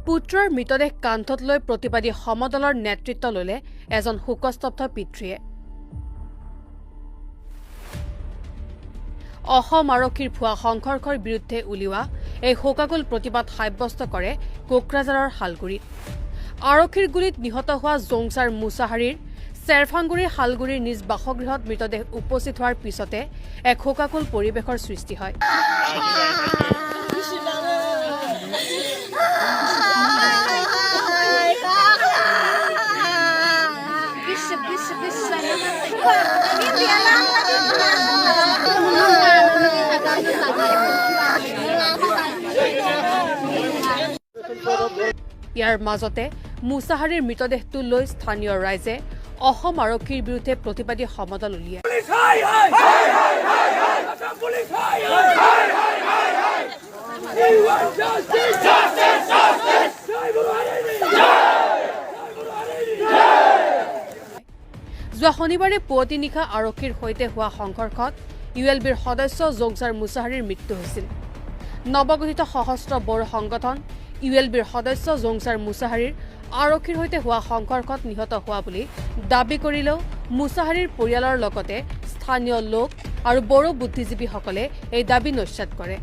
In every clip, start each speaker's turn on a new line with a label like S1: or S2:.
S1: পুত্ৰৰ মৃতদেহ কান্ধত লৈ প্ৰতিবাদী সমদলৰ নেতৃত্ব ল'লে এজন শোকস্তব্ধ পিতৃয়ে। অসম আৰক্ষীৰ ভুৱা সংঘৰ্ষৰ বিৰুদ্ধে উলিওৱা এই শোকাকুল প্ৰতিবাদ সাব্যস্ত কৰে কোকৰাঝাৰৰ শালগুৰিত। আৰক্ষীৰ গুলীত নিহত হোৱা জংছাৰ মুছাহাৰীৰ চেৰফাংগুৰিৰ শালগুৰিৰ নিজ বাসগৃহত মৃতদেহ উপস্থিত হোৱাৰ পিছতে এক শোকাকুল পৰিৱেশৰ সৃষ্টি হয়। ইয়াৰ মাজতে মুছাহাৰীৰ মৃতদেহটো লৈ স্থানীয় ৰাইজে অসম আৰক্ষীৰ বিৰুদ্ধে প্ৰতিবাদী সমদল উলিয়ায়। যোৱা শনিবাৰে পুৱতি নিশা আৰক্ষীৰ সৈতে হোৱা সংঘৰ্ষত ইউ এল বিৰ সদস্য জংছাৰ মুছাহাৰীৰ মৃত্যু হৈছিল। নৱগঠিত সশস্ত্ৰ বড়ো সংগঠন ইউ এল বিৰ সদস্য জংছাৰ মুছাহাৰীৰ আৰক্ষীৰ সৈতে হোৱা সংঘৰ্ষত নিহত হোৱা বুলি দাবী কৰিলেও মুছাহাৰীৰ পৰিয়ালৰ লগতে স্থানীয় লোক আৰু বড়ো বুদ্ধিজীৱীসকলে এই দাবী নস্যাৎ কৰে।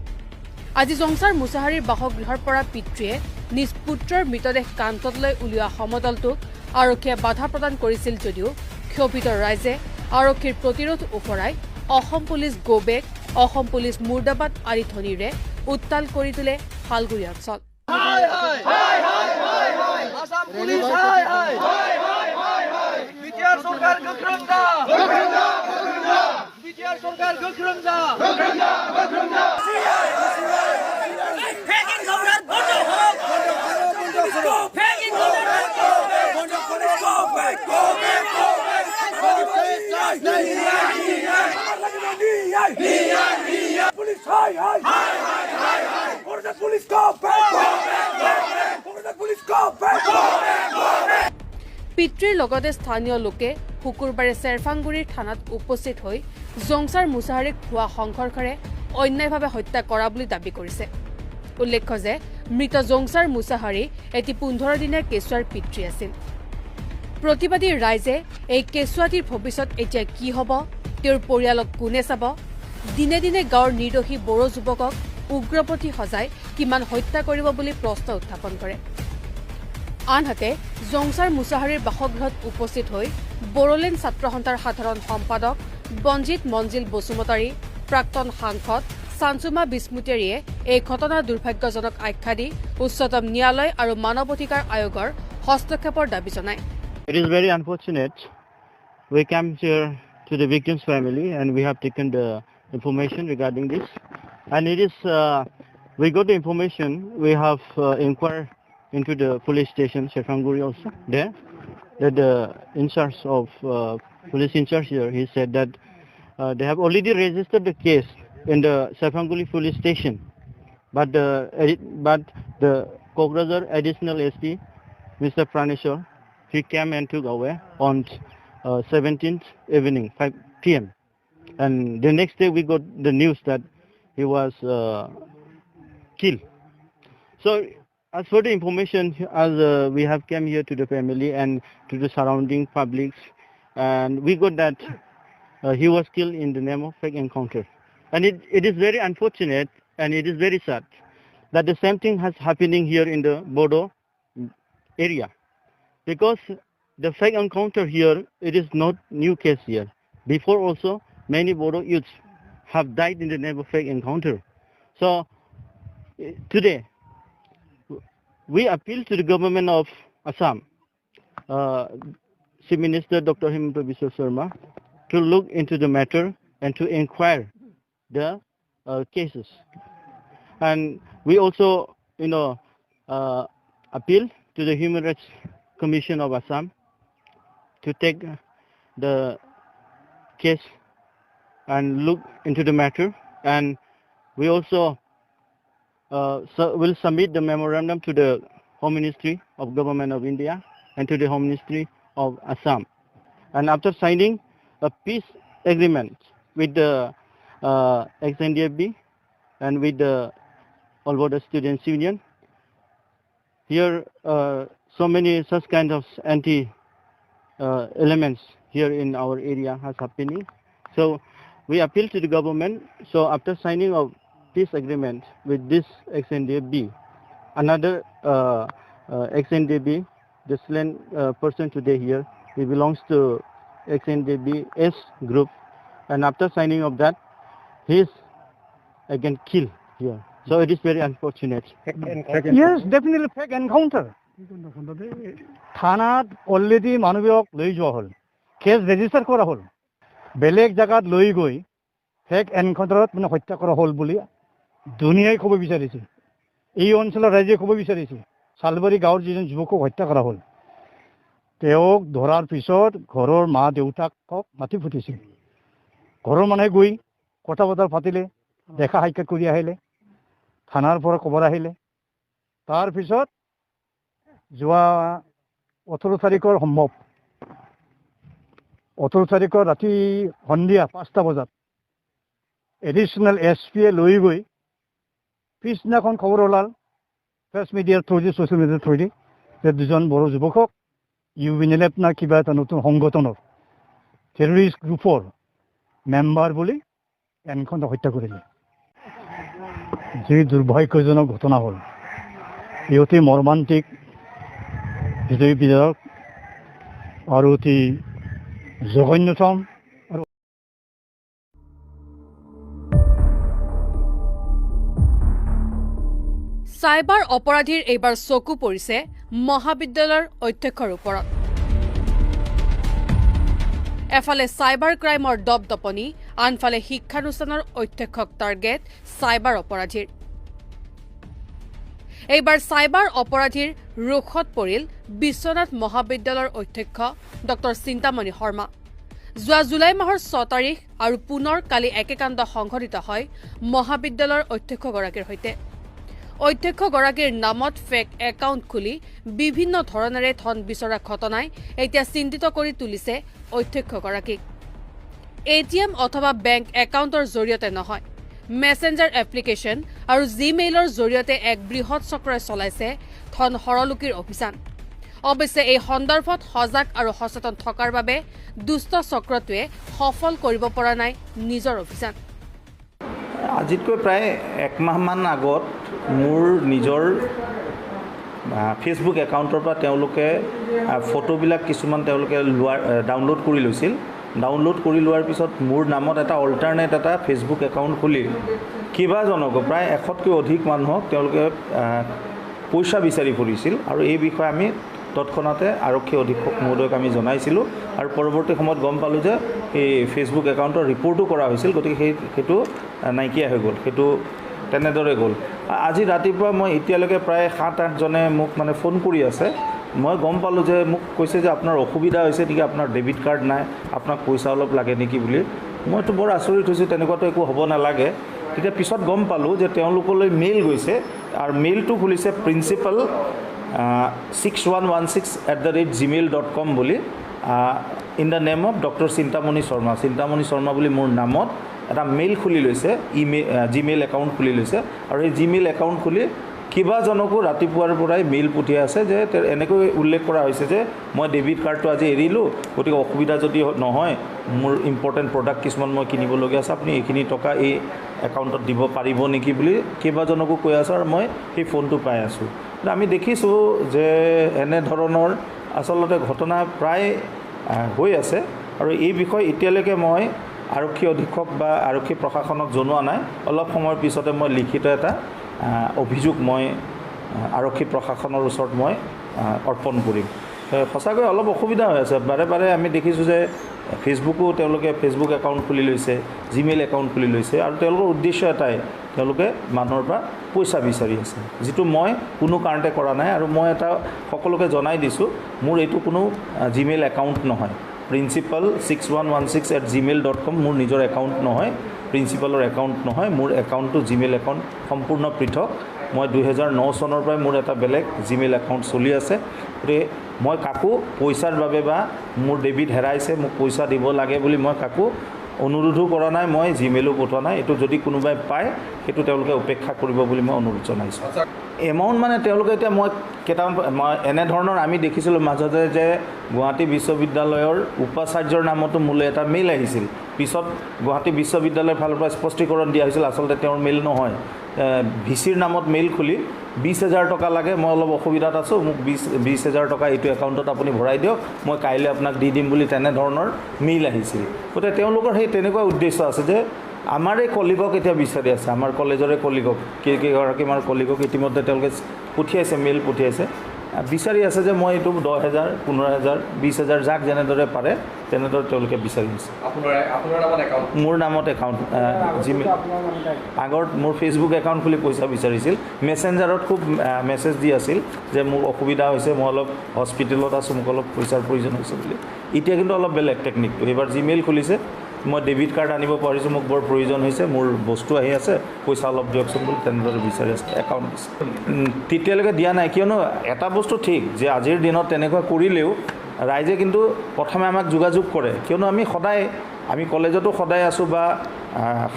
S1: আজি জংছাৰ মুছাহাৰীৰ বাসগৃহৰ পৰা পিতৃয়ে নিজ পুত্ৰৰ মৃতদেহ কান্ধত লৈ উলিওৱা সমদলটোক আৰক্ষীয়ে বাধা প্ৰদান কৰিছিল যদিও ক্ষোভিত ৰাইজে আৰক্ষীৰ প্ৰতিৰোধ ওফৰাই Assam police go back, Assam police মুৰ্দাবাদ আদি ধ্বনিৰে উত্তাল কৰি তোলে শালগুৰি অঞ্চল। পিতৃৰ লগতে স্থানীয় লোকে শুকুৰবাৰে চেৰফাংগুৰিৰ থানাত উপস্থিত হৈ জংছাৰ মুছাহাৰীক ভুৱা সংঘৰ্ষেৰে অন্যায়ভাৱে হত্যা কৰা বুলি দাবী কৰিছে। উল্লেখ্য যে মৃত জংছাৰ মুছাহাৰী এটি 15 দিনীয়া কেঁচুৱাৰ পিতৃ আছিল। প্ৰতিবাদী ৰাইজে এই কেঁচুৱাটিৰ ভৱিষ্যত এতিয়া কি হ'ব, তেওঁৰ পৰিয়ালক কোনে চাব, দিনে দিনে গাঁৱৰ নিৰ্দোষী বড়ো যুৱকক উগ্ৰপন্থী সজাই কিমান হত্যা কৰিব বুলি প্ৰশ্ন উত্থাপন কৰে। আনহাতে জংছাৰ মুছাহাৰীৰ বাসগৃহত উপস্থিত হৈ বড়োলেণ্ড ছাত্ৰ সন্থাৰ সাধাৰণ সম্পাদক বঞ্জিত মঞ্জিল বসুমতাৰী, প্ৰাক্তন সাংসদ চানচুমা বিস্মুতেৰীয়ে এই ঘটনা দুৰ্ভাগ্যজনক আখ্যা দি উচ্চতম ন্যায়ালয় আৰু মানৱ অধিকাৰ আয়োগৰ হস্তক্ষেপৰ দাবী জনায়।
S2: It is very unfortunate. We came here to the victim's family and we have taken the information regarding this. And it is, we got the information, we have inquired into the police station, Serfanguri also, there, that the in charge of, police in charge here, he said that they have already registered the case in the Serfanguri police station. But the Kokrajhar additional SP, Mr. Praneshwar, he came and took away on 17th evening, 5 p.m. And the next day we got the news that he was killed. So as for the information, as we have come here to the family and to the surrounding publics, and we got that he was killed in the name of fake encounter. And it is very unfortunate and it is very sad that the same thing has happening here in the Bodo area. Because the fake encounter here, it is not new case here. Before also, many Bodo youths have died in the name of fake encounter. So today, we appeal to the government of Assam, Chief Minister Dr. Himanta Biswa Sarma, to look into the matter and to inquire the cases. And we also, appeal to the Human Rights Commission of Assam to take the case and look into the matter. And we also will submit the memorandum to the Home Ministry of Government of India and to the Home Ministry of Assam. And after signing a peace agreement with the ex-NDFB and with the All Bodo Students Union, Here, so many such kind of anti elements here in our area has happening. So we appeal to the government. So after signing of peace agreement with this ex-NDFB, another ex-NDFB, the slain person today here, he belongs to ex-NDFB S group, and after signing of that, he is again killed here. So it is very unfortunate.
S3: Yes, definitely fake encounter. থানাত already মানুহবোৰক লৈ যোৱা হ'ল, cash register কৰা হ'ল, বেলেগ জেগাত লৈ গৈ ফেক এনকাউণ্টাৰত মানে হত্যা কৰা হ'ল বুলি দুনিয়াই ক'ব বিচাৰিছে, এই অঞ্চলৰ ৰাইজে ক'ব বিচাৰিছে। শালবাৰী গাঁৱৰ যিজন যুৱকক হত্যা কৰা হ'ল, তেওঁক ধৰাৰ পিছত ঘৰৰ মা দেউতাকক মাতি ফুটিছিল। ঘৰৰ মানুহে গৈ কথা বতৰা পাতিলে, দেখা সাক্ষাৎ কৰি আহিলে, থানাৰ পৰা খবৰ আহিলে। তাৰপিছত যোৱা 18 তাৰিখৰ, সম্ভৱ 18 তাৰিখৰ ৰাতি সন্ধিয়া 5টা বজাত এডিশ্যনেল এছ পিয়ে লৈ গৈ পিছদিনাখন খবৰ ওলাল প্ৰেছ মিডিয়াৰ থ্ৰুদি, ছ'চিয়েল মিডিয়াৰ থ্ৰুদি যে দুজন বড়ো যুৱকক U B N L F না কিবা এটা নতুন সংগঠনৰ টেৰৰিষ্ট গ্ৰুপৰ মেম্বাৰ বুলি এনকাউণ্টাৰ হত্যা কৰিলে। যি দুৰ্ভাগ্যজনক ঘটনা হ'ল, ই অতি মৰ্মান্তিক, হৃদয় বিদাৰক আৰু অতি জঘন্যতম আৰু
S1: চাইবাৰ অপৰাধীৰ এইবাৰ চকু পৰিছে মহাবিদ্যালয়ৰ অধ্যক্ষৰ ওপৰত। এফালে চাইবাৰ ক্ৰাইমৰ দপদপনি, আনফালে শিক্ষানুষ্ঠানৰ অধ্যক্ষক টাৰ্গেট চাইবাৰ অপৰাধীৰ। এইবাৰ চাইবাৰ অপৰাধীৰ ৰোষত পৰিল বিশ্বনাথ মহাবিদ্যালয়ৰ অধ্যক্ষ ডক্টৰ চিন্তামণি শৰ্মা। যোৱা জুলাই মাহৰ 6 তাৰিখ আৰু পুনৰ কালি একে কাণ্ড সংঘটিত হয় মহাবিদ্যালয়ৰ অধ্যক্ষগৰাকীৰ সৈতে। অধ্যক্ষগৰাকীৰ নামত ফেক একাউণ্ট খুলি বিভিন্ন ধৰণেৰে ধন বিচৰা ঘটনাই এতিয়া চিন্তিত কৰি তুলিছে অধ্যক্ষগৰাকীক। এ টি এম অথবা বেংক একাউণ্টৰ জৰিয়তে নহয়, মেছেঞ্জাৰ এপ্লিকেশ্যন আৰু জিমেইলৰ জৰিয়তে এক বৃহৎ চক্ৰই চলাইছে ধন হৰলুকিৰ অভিযান। অৱশ্যে এই সন্দৰ্ভত সজাগ আৰু সচেতন থকাৰ বাবে দুষ্ট চক্ৰটোৱে সফল কৰিব পৰা নাই নিজৰ অভিযান।
S4: আজিতকৈ প্ৰায় একমাহমান আগত মোৰ নিজৰ ফেচবুক একাউণ্টৰ পৰা তেওঁলোকে ফটোবিলাক কিছুমান তেওঁলোকে লোৱাৰ ডাউনলোড কৰি লৈছিল। ডাউনলোড কৰি লোৱাৰ পিছত মোৰ নামত এটা অল্টাৰনেট এটা ফেচবুক একাউণ্ট খুলি কেইবাজনকো, প্ৰায় 100তকৈ অধিক মানুহক তেওঁলোকে পইচা বিচাৰি ফুৰিছিল। আৰু এই বিষয়ে আমি তৎক্ষণাতে আৰক্ষী অধীক্ষক মহোদয়ক আমি জনাইছিলোঁ আৰু পৰৱৰ্তী সময়ত গম পালোঁ যে এই ফেচবুক একাউণ্টৰ ৰিপৰ্টো কৰা হৈছিল, গতিকে সেইটো নাইকিয়া হৈ গ'ল, সেইটো তেনেদৰে গ'ল। আজি ৰাতিপুৱা মই এতিয়ালৈকে প্ৰায় 7-8জনে মোক মানে ফোন কৰি আছে। মই গম পালোঁ যে মোক কৈছে যে আপোনাৰ অসুবিধা হৈছে নেকি, আপোনাৰ ডেবিট কাৰ্ড নাই, আপোনাক পইচা অলপ লাগে নেকি বুলি। মইতো বৰ আচৰিত হৈছোঁ, তেনেকুৱাতো একো হ'ব নালাগে। তেতিয়া পিছত গম পালোঁ যে তেওঁলোকলৈ মেইল গৈছে আৰু মেইলটো খুলিছে principal 6116@gmail.com বুলি, in the name of doctor Chintamani Sharma. Chintamani Sharma বুলি মোৰ নামত এটা মেইল খুলি লৈছে, ইমেইল জিমেইল একাউণ্ট খুলি লৈছে। আৰু সেই জিমেইল একাউণ্ট খুলি কেইবাজনকো ৰাতিপুৱাৰ পৰাই মেইল পঠিয়াই আছে যে এনেকৈ উল্লেখ কৰা হৈছে যে মই ডেবিট কাৰ্ডটো আজি এৰিলোঁ, গতিকে অসুবিধা যদি নহয় মোৰ ইম্পৰ্টেণ্ট প্ৰডাক্ট কিছুমান মই কিনিবলগীয়া আছে, আপুনি এইখিনি টকা এই একাউণ্টত দিব পাৰিব নেকি বুলি কেইবাজনকো কৈ আছে আৰু মই সেই ফোনটো পাই আছোঁ। আমি দেখিছোঁ যে এনেধৰণৰ আচলতে ঘটনা প্ৰায় হৈ আছে আৰু এই বিষয়ে এতিয়ালৈকে মই আৰক্ষী অধীক্ষক বা আৰক্ষী প্ৰশাসনক জনোৱা নাই। অলপ সময়ৰ পিছতে মই লিখিত এটা অভিযোগ মই আৰক্ষী প্ৰশাসনৰ ওচৰত মই অৰ্পণ কৰিম। সঁচাকৈ অলপ অসুবিধা হৈ আছে। বাৰে বাৰে আমি দেখিছোঁ যে ফেচবুকো তেওঁলোকে ফেচবুক একাউণ্ট খুলি লৈছে, জিমেইল একাউণ্ট খুলি লৈছে আৰু তেওঁলোকৰ উদ্দেশ্য এটাই, তেওঁলোকে মানুহৰ পৰা পইচা বিচাৰি আছে, যিটো মই কোনো কাৰণতে কৰা নাই। আৰু মই এটা সকলোকে জনাই দিছোঁ, মোৰ এইটো কোনো জিমেইল একাউণ্ট নহয়। principal 6116@gmail.com মোৰ নিজৰ একাউণ্ট নহয়, প্ৰিন্সিপালৰ একাউণ্ট নহয়, মোৰ একাউণ্টটো জিমেইল একাউণ্ট সম্পূৰ্ণ পৃথক। মই 2009 চনৰ পৰাই মোৰ এটা বেলেগ জিমেইল একাউণ্ট চলি আছে। গতিকে মই কাকো পইচাৰ বাবে বা মোৰ ডেবিট হেৰাইছে মোক পইচা দিব লাগে বুলি মই কাকো অনুৰোধো কৰা নাই, মই জিমেইলো পঠোৱা নাই। এইটো যদি কোনোবাই পায় সেইটো তেওঁলোকে উপেক্ষা কৰিব বুলি মই অনুৰোধ জনাইছোঁ। এমাউণ্ট মানে তেওঁলোকে এতিয়া মই কেইটামান মই এনেধৰণৰ আমি দেখিছিলোঁ মাজতে যে গুৱাহাটী বিশ্ববিদ্যালয়ৰ উপাচাৰ্যৰ নামতো মোলৈ এটা মেইল আহিছিল। পিছত গুৱাহাটী বিশ্ববিদ্যালয়ৰ ফালৰ পৰা স্পষ্টীকৰণ দিয়া হৈছিল, আচলতে তেওঁৰ মেইল নহয়, ভি চিৰ নামত মেইল খুলি 20,000 টকা লাগে, মই অলপ অসুবিধাত আছোঁ, মোক 20,000 টকা এইটো একাউণ্টত আপুনি ভৰাই দিয়ক, মই কাইলৈ আপোনাক দি দিম বুলি তেনেধৰণৰ মেইল আহিছিল। গতিকে তেওঁলোকৰ সেই তেনেকুৱা উদ্দেশ্য আছে যে আমাৰে কলিগক এতিয়া বিচাৰি আছে, আমাৰ কলেজৰে কলিগক কেইগৰাকী আমাৰ কলিগক ইতিমধ্যে তেওঁলোকে পঠিয়াইছে, মেইল পঠিয়াইছে, বিচাৰি আছে যে মই এইটো 10,000, 15,000, 20,000 যাক যেনেদৰে পাৰে তেনেদৰে তেওঁলোকে বিচাৰি আছে।
S5: আপোনাৰ নামত একাউণ্ট?
S4: মোৰ নামত একাউণ্ট, জিমেইল। আগত মোৰ ফেচবুক একাউণ্ট খুলি পইচা বিচাৰিছিল, মেছেঞ্জাৰত খুব মেছেজ দি আছিল যে মোৰ অসুবিধা হৈছে, মই অলপ হস্পিটেলত আছোঁ, মোক অলপ পইচাৰ প্ৰয়োজন হৈছে বুলি। এতিয়া কিন্তু অলপ বেলেগ টেকনিকটো, এইবাৰ জিমেইল খুলিছে, মই ডেবিট কাৰ্ড আনিব পাৰিছোঁ, মোক বৰ প্ৰয়োজন হৈছে, মোৰ বস্তু আহি আছে, পইচা অলপ দিয়কচোন বুলি তেনেদৰে বিচাৰি আছে, একাউণ্ট দিছে। তেতিয়ালৈকে দিয়া নাই, কিয়নো এটা বস্তু ঠিক যে আজিৰ দিনত তেনেকুৱা কৰিলেও ৰাইজে কিন্তু প্ৰথমে আমাক যোগাযোগ কৰে, কিয়নো আমি সদায়, আমি কলেজতো সদায় আছোঁ বা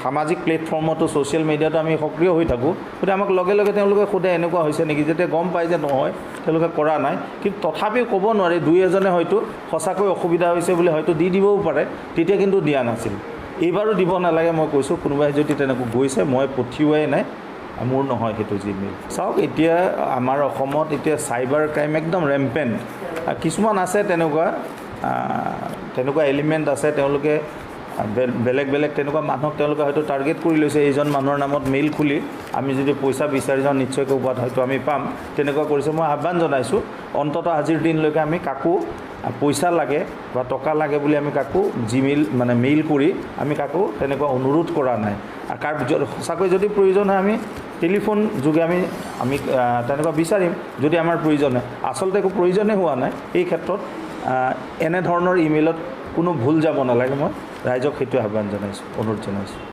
S4: সামাজিক প্লেটফৰ্মতো, ছ'চিয়েল মিডিয়াতো আমি সক্ৰিয় হৈ থাকোঁ। গতিকে আমাক লগে লগে তেওঁলোকে সোধে এনেকুৱা হৈছে নেকি, যেতিয়া গম পায় যে নহয় তেওঁলোকে কৰা নাই, কিন্তু তথাপিও ক'ব নোৱাৰি, দুই এজনে হয়তো সঁচাকৈ অসুবিধা হৈছে বুলি হয়তো দি দিবও পাৰে, তেতিয়া কিন্তু দিয়া নাছিল। এইবাৰো দিব নালাগে, মই কৈছোঁ, কোনোবাই যদি তেনেকৈ গৈছে, মই পঠিওৱাই নাই, মোৰ নহয় সেইটো জিমেইল। চাওক, এতিয়া আমাৰ অসমত এতিয়া চাইবাৰ ক্ৰাইম একদম ৰেম্পেণ্ট, কিছুমান আছে তেনেকুৱা এলিমেণ্ট আছে, তেওঁলোকে বেলেগ বেলেগ তেনেকুৱা মানুহক তেওঁলোকে হয়তো টাৰ্গেট কৰি লৈছে, এইজন মানুহৰ নামত মেইল খুলি আমি যদি পইচা বিচাৰি যাওঁ নিশ্চয়কৈ ক'ৰবাত হয়তো আমি পাম, তেনেকুৱা কৰিছে। মই আহ্বান জনাইছোঁ, অন্ততঃ আজিৰ দিনলৈকে আমি কাকো পইচা লাগে বা টকা লাগে বুলি আমি কাকো জিমেইল মানে মেইল কৰি আমি কাকো তেনেকুৱা অনুৰোধ কৰা নাই। আৰু কাৰ সঁচাকৈ যদি প্ৰয়োজন হয় আমি টেলিফোন যোগে আমি তেনেকুৱা বিচাৰিম যদি আমাৰ প্ৰয়োজন হয়। আচলতে একো প্ৰয়োজনেই হোৱা নাই এই ক্ষেত্ৰত, এনেধৰণৰ ইমেইলত কোনো ভুল যাব নালাগে, মই ৰাইজক সেইটোৱে আহ্বান জনাইছোঁ, অনুৰোধ জনাইছোঁ।